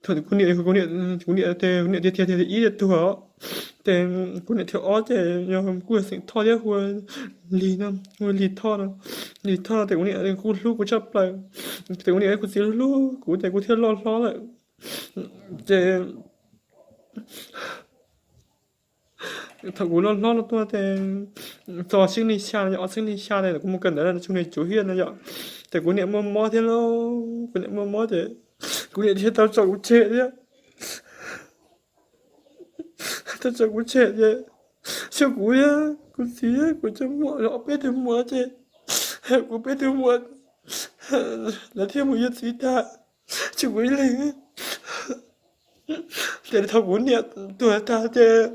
Thaum kuv niam, kuv niam, kuv niam tias, kuv niam tiag tiag tias ib tias tuag os, ces kuv niam thiab ob ces yog kuj yog xeem Thoj thiab hu ua Lig no, hu ua Lig Thoj no. Lig Thoj no ces kuv niam kuj hlub kuv tshaj plaws, ces kuv niam thiab kuv txiv hlub kuv ces kuv thiaj loj hlob lawm. Ces thaum kuv loj hlob no tuaj ces txog xeeb li xya no yom, ob xeeb li xya ces kuv mus kawm ntawv tsoom niam cuv hiaj no yom, ces kuv niam muaj mob thiab lauj, kuv niam muaj mob ces kuv niam thiaj tau tso kuv tseg thiab. Tau tso kuv tseg ces tshuav kuv thiab kuv txiv, kuv cov muam, ob peb tug muam ces, kuv peb tug muam lawv thiaj mus yuav txiv tag, tshuav kuv ib leeg. Ces thaum kuv niam tuag tag ces,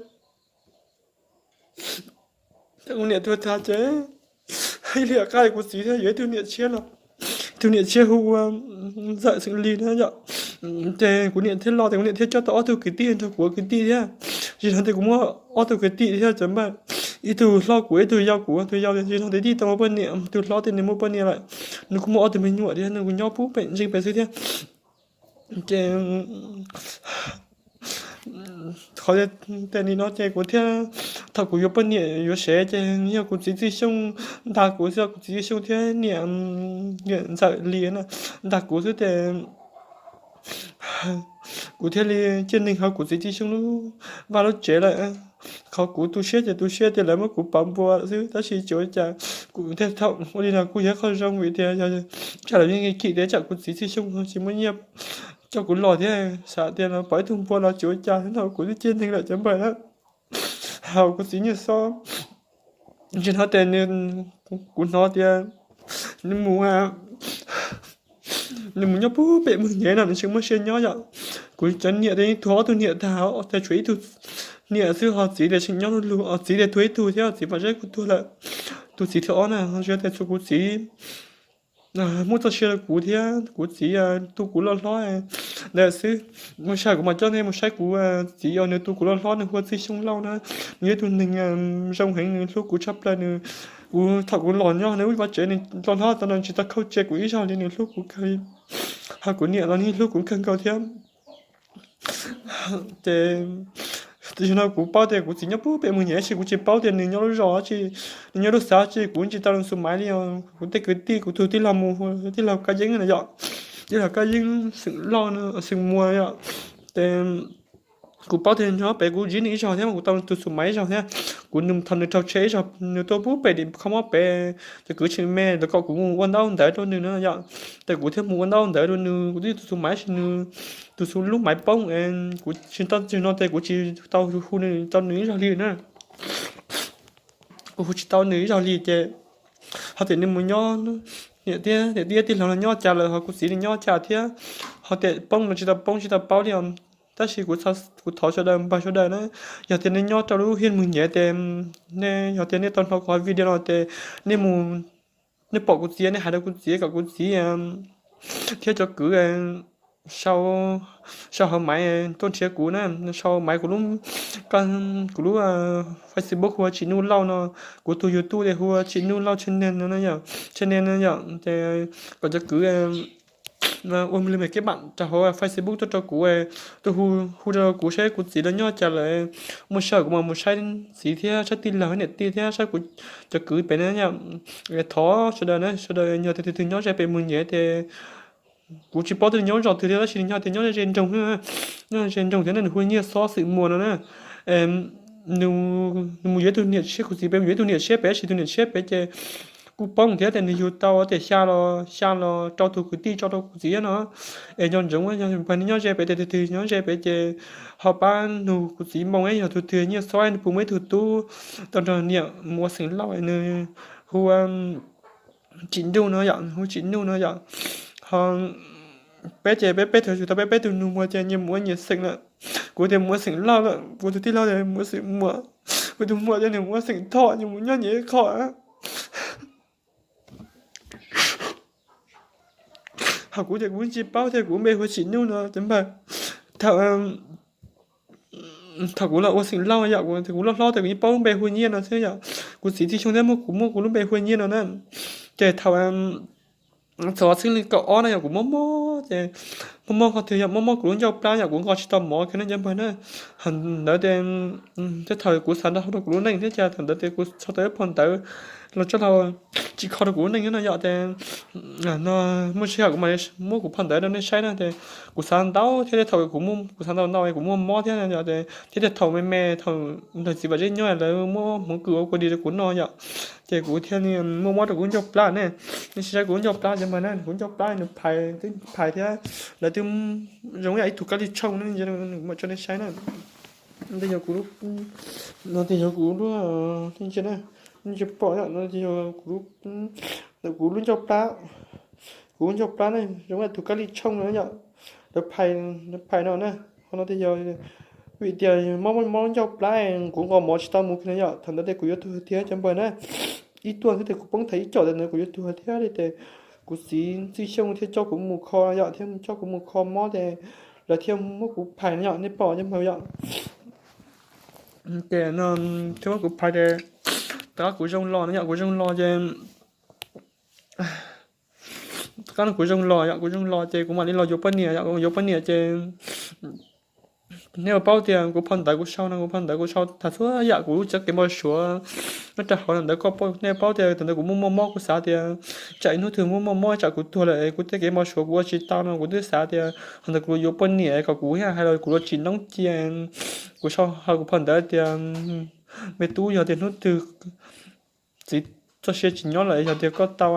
thaum kuv niam tuag tag ces ib pliag qab kuv txiv thiaj yuav ib tug niam tshiab los, tus niam tshiab hu ua Ntxawm xeem Lis na yom. Ces kuv niam thiaj los ces kuv niam thiaj coj tau ob tug kwv tij nrog kuv ua kwv tij thiab. Tsis no ces kuv muaj ob tug kwv tij thiab cov npawg, ib tug hlob kuv ib tug yau kuv, tus yau tsis no ces tij tau muaj poj niam, tus hlob ces nws muaj poj niam lawm, nws kuj muaj ob tug me nyuam thiab, nws kuj nyob puag pem ntseej pem xwb thiab. Ces qhov tias nim no ces kuv thiaj, thaum kuv yuav poj niam yuav sev ces yog kuv txiv Txwj Xyooj nrog kuv xwb, kuv txiv Txwj Xyooj thiab niam, niam Ntxawm Lis na, nrog kuv xwb ces kuv thiaj li ciaj neeg hauv kuv txiv Txwj Xyooj lub vaj lub tsev lawm. Qhov kuv tu siab ces tu siab tias lawv muab kuv pov npua xwb, tab sis tsis ua cas. Kuv thiaj thaum ua li no kuj yog qhov zoo vim tias yog tsam lawv yeej kim tias tsam kuv txiv Txwj Xyooj tsis muaj nyiaj coj kuv los thiab, xav tias los pov ib tug npua los tsis ua cas, thaum kuv twb ciaj neeg lawm cov npawg na. Hauv kuv txiv Nyiaj Xob, tsis hnov tias nws, kuv hnov tias nws mus, nws mus nyob puag pem Moos Nyev no nws tseem muaj sia nyob yom. Kuv cov niam tias yeej tuag ob tug niam tag, tias tshuav ib tug niam xwb ho txiv tias tseem nyob lug, txiv tias tuag ib tug thiab, txiv Vam Zeb kuj tuag lawm. Tus txiv thib ob na, tsis tias txhua kuv txiv muaj txoj sia rau kuv thiab kuv txiv tu kuv loj hlob ntawd xwb. Muaj sij hawm kuv mam coj nej mus saib kuv txiv os, nws tu kuv loj hlob, nws hu ua Txwj Xyooj Lauj na. Nws yog tus neeg zoo heev, nws hlub kuv tshaj plaws. Nws, kuv thaum kuv los nyob nws lub vaj tsev, nws loj hlob tau no tsis tau khaub tseg kuv ib zaug li, nws hlub kuv kawg li. Ho kuv niam los nws hlub kuv kawg nkaus thiab. Ces tam sim no kuv paub tias kuv txiv nyob puag pem Moos Nyev, tab sis kuv tsis paub tias nws nyob lub zos tsi, nws nyob lub xav tsi, kuv tsis tau los xus maiv li os. Kuv tej kwv tij, kuv tus tij laug mus, tij laug Kab Yeeb na yom, tij laug Kab Yeeb xeem Lauj no, xeem Muas yom. Ces kuv paub tias nyob pem, kuv ntsib nws ib zaug thiab mas kuv tau tus xus maiv ib zaug thiab. Kuv nws thaum nws raug tshem ib zaug, nws tuaj puag pem dim kho mob pem, ces kwv tsis me los kom kuv mus ua ntaub ntawv rau nws na yom. Ces kuv thiaj mus ua ntaub ntawv rau nws, kuv twb tus xus maiv sis nws, tus xus lub maiv poob, kuv tsis tau, tsis no ces kuv tsis tau hu nws, tau nws ib zaug li na. Kuv hu tsis tau nws ib zaug li ces ho tias nws mus nyob, niam thiab niam tij tij laug los nyob cas lawm, ho kuv txiv nws nyob cas thiab, ho tias poob los tsis tau poob, tsis tau paub li os. Tab sis kuv, kuv thov sawv daws, npawg sawv daws na, yog tias nej nyob rau lub hiaj Moos Nyev ces, nej yog tias nej tau hnov kuv qhov video no ces nej mus, nej pom kuv txiv, nej hais rau kuv txiv kom kuv txiv thiab cov kwv sau, sau hauv maiv tuaj nrhiav kuv na, sau maiv kuv lub, kuv lub Facebook hu ua Tsim Nuj Lauj no, kuv tus YouTube ces hu ua Tsim Nuj Lauj channel no yom, channel no yom. Ces kom cov kwv ua li me kev mam rau hauv Facebook tuaj rau kuv, tuaj hu, hu rau kuv saib kuv txiv los nyob cas lawm. Muaj sij hawm kuv mam mus saib txiv thiab saib tij laug niam tij thiab saib kuv cov kwv pem na yom. Thov sawv daws na, sawv daws yog tias tus twg nyob ze pem Moos Nyev ces kuv tsis paub tias nyob zos twg thiab, tab sis nws yog tias nyob ze nroog, nyob ze nroog thiab nws hu Nyiaj Xob xeem Muas no na. Nws mus yuav tus niam tshiab, kuv txiv pem mus yuav tus niam tshiab pem, tab sis tus niam tshiab pem ces kuj poob thiab, ces nws yug tau tias xya los, xya los rau tus kwv tij tso rau kuv txiv no. Es nco ntsoov yog npawg nyob ze pem, tias tus twg nyob ze pem ces ho pab nug kuv txiv moo yog tus twg, Nyiaj Xob nws puas muaj ib tug tub tau nrog niam mus ua xeem Lauj, nws hu Tsim Nuj no yom, hu Tsim Nuj no yom. Ho peb ces peb peb tug, tau peb peb tug nus muag ces nyias mus ua nyias xeem lawm. Kuv tias mus ua xeem Lauj lawm, kuv tus tij laug tias mus ua xeem Muas, kuv tus muam tias nws mus ua xeem Thoj, nws mus nyob nyias qhov. Ho kuv tias kuv tsis paub tias kuv npe hu Tsim Nuj no ces npawg, thaum, thaum kuv los ua xeem Lauj yom, kuv loj hlob tias kuv yeej paub lub npe hu Nyiaj no xwb yom. Kuv txiv Txwj Xyooj thiab muab kuv, muab kuv lub npe hu Nyiaj no na. Ces thaum txog xwb li kaum ob na yom, kuv mob mob ces mob mob qhov twg yog mob mob kuv lub ncauj plab yom, kuv nqos tsis tau mov kiag ne cov npawg na. Thaum ntawd ces tej thaum kuv xav nrog hauv rau kuv lub neej thiab ces thaum ntawd ces kuv sau tau ib phau ntawv los tso los tsim kho rau kuv lub neej no yom ces no muaj sij hawm kuv mam muab kuv phau ntawv rau nej saib na ces kuv xav ntau thiab tej thaum kuv xav ntau ntau kuv muaj mob thiab yom ces thiab tej thaum me me thaum nrog txiv Vam Zeb nyob lawv muab hmoov kws ua kua dis rau kuv noj yom ces kuv thiaj li muaj mob rau kuv ncauj plab ne. Nej sim saib kuv lub ncauj plab cov npawg na, kuv ncauj plab nws phais twb phais thiab lawv twb zoo ib yam ib tug kab li tshooj ne, kuv mam tso nej saib na. Tej yog kuv lub, no tej yog kuv lub, nej ntsia na, nej ntsia pom yom, no tej yog kuv lub, kuv lub ncauj plab, kuv lub ncauj plab ne zoo ib yam tus kab li tshooj no yom, lawv phais, lawv phais no na, qhov no tej yog vim tias mob mob ncauj plab kuv nqos mov tsis tau mus kiag no yom, thaum ntawd ces kuv yuav tuag thiab cov npawg na. Ib tuaj xwb ces kuv poob thaum ib com ntawd kuv yuav tuag thiab li ces kuv txiv Txij Xyooj thiaj coj kuv mus kho yom, thiaj coj kuv mus kho mob ces lawv thiaj muab kuv phais no yom, nej pom cov npawg yom. Ces no thiaj muab kuv phais ces tom qab kuv zoo los no yom, kuv zoo los ces tom qab no kuv zoo los yom, kuv zoo los ces kuv mam li los yuav poj niam yom, yuav poj niam ces nej ua paub tias kuv phau ntawv kuv sau no, kuv phau ntawv kuv sau tag txhua yam kuv lub txoj kev npau suav nyob rau hauv ntawd, koj, nej paub tias thaum ntawd kuv muaj muaj mob, kuv xav tias tsam ib hnub twg muaj muaj mob tsam kuv tuag lawm es kuv tej kev npau suav kuv ua tsis tau no kuv twb xav tias thaum ntawd kuv yuav poj niam kom kuv hais los kuv yuav tsim noob cia. Kuv sau hauv kuv phau ntawv tias me tub, yog tias hnub twg txiv txoj sia tsis nyob lawm, yog tias koj tau,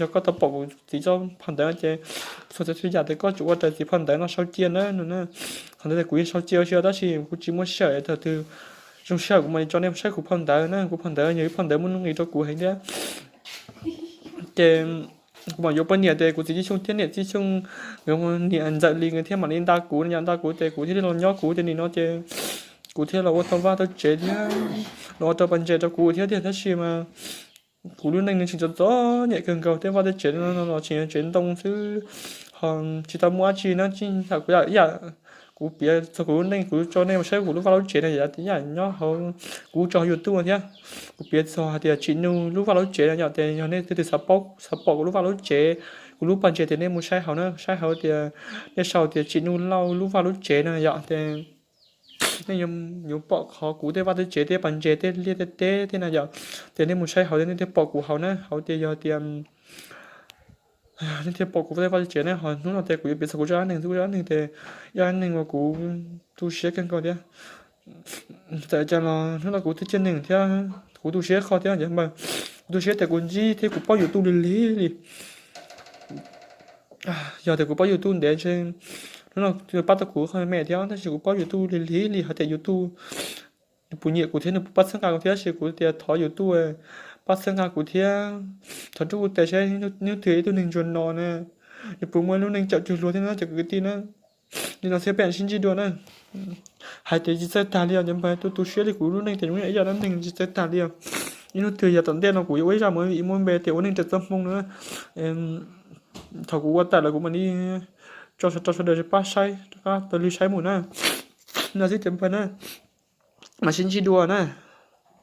yog koj tau pom kuv txiv txoj phau ntawv ces txhua txhua yam tias koj tsum ua raws txiv phau ntawv no sau cia na no na. Thaum ntawd kuv yeej sau cia ua si tab sis kuv tsis muaj sij hawm, thaum twg zoo sij hawm kuv mam li tso nej saib kuv phau ntawv na, kuv phau ntawv yog ib phau ntawv muaj nuj nqis rau kuv heev thiab. Ces kuv mam yuav poj niam ces kuv txiv Txij Xyooj thiab niam Txij Xyooj nkawd, niam Ntxawm Lis nkawd thiaj mam li nta kuv, nta kuv ces kuv thiaj li los nyob kuv ces nim no ces kuv thiaj los ua tau vaj tau tsev thiab los ua tau pas ntses rau kuv thiab tiag. Tab sis mas kuv lub neej nws tseem txom txom nyem kawg nkaus, tej vaj tej tsev no los tseem yog tsev ntoo xwb, ho tsis tau muaj dab tsi na. Tsis tham kuv yam, kuv piav txog kuv lub neej, kuv tso nej mus saib kuv lub vaj lub tsev no yam nyob hauv, kuv tso YouTube thiab. Kuv piav txog hais tias Tsim Nuj lub vaj lub tsev no yom, ces yog nej leej twg xav paub, xav pom kuv lub vaj lub tsev, kuv lub pas ntses ces nej mus saib hauv na, saib hauv tias nej sau tias Tsim Nuj Lauj lub vaj lub tsev no yom, ces nej yuav pom qhov kuv tej vaj tej tsev, tej pas ntses, tej liaj tej teb tej no yom. Ces nej mus saib hauv ces nej thiaj pom kuv hauv na, hauv tias yog tias nej thiaj pom kuv tej vaj tej tsev na. Ho hnub no ces kuv yuav piav txog kuv zaj dab neeg, kuv zaj dab neeg ces yog dab neeg uas kuv tu siab kawg nkaus thiab. Txawm cas los hnub no kuv twb tsis neeg thiab, kuv tu siab kho thiab yom, kuv tu siab tias kuv ntsib thiab kuv paub YouTube lig lig li. Yog tias kuv paub YouTube ntev ntshe hnub no pab tau kuv qhov me me thiab, tab sis kuv paub YouTube lig lig li, hais tias YouTube nws puas nyiam kuv thiab nws puas pab txhawb nqa kuv thiab, tab sis kuv tias thov YouTube pab txhawb nqa kuv thiab, thov rub kuv tes saib hnub twg ib tug neeg ntsuag no na, nws puas muaj lub neej caum cuag luag thiab no cov kwv tij na. Li no xwb peb sib ntsib dua na. Hais tias tsis txawj tag li os cov npawg, tu tu siab li kuv lub neej tias zoo ib yam dab neeg tsis txawj tag li os. Ib hnub twg yog tom ntej no kuv yuav ua ib zaj mus ib muab npe tias ua neeg raws txoj hmoo na. Thaum kuv ua tawm lawm kuv mam li tso rau sawv daws pab saib rov qab taug lw saib mus na. No xwb cov npawg na, mam sib ntsib dua na.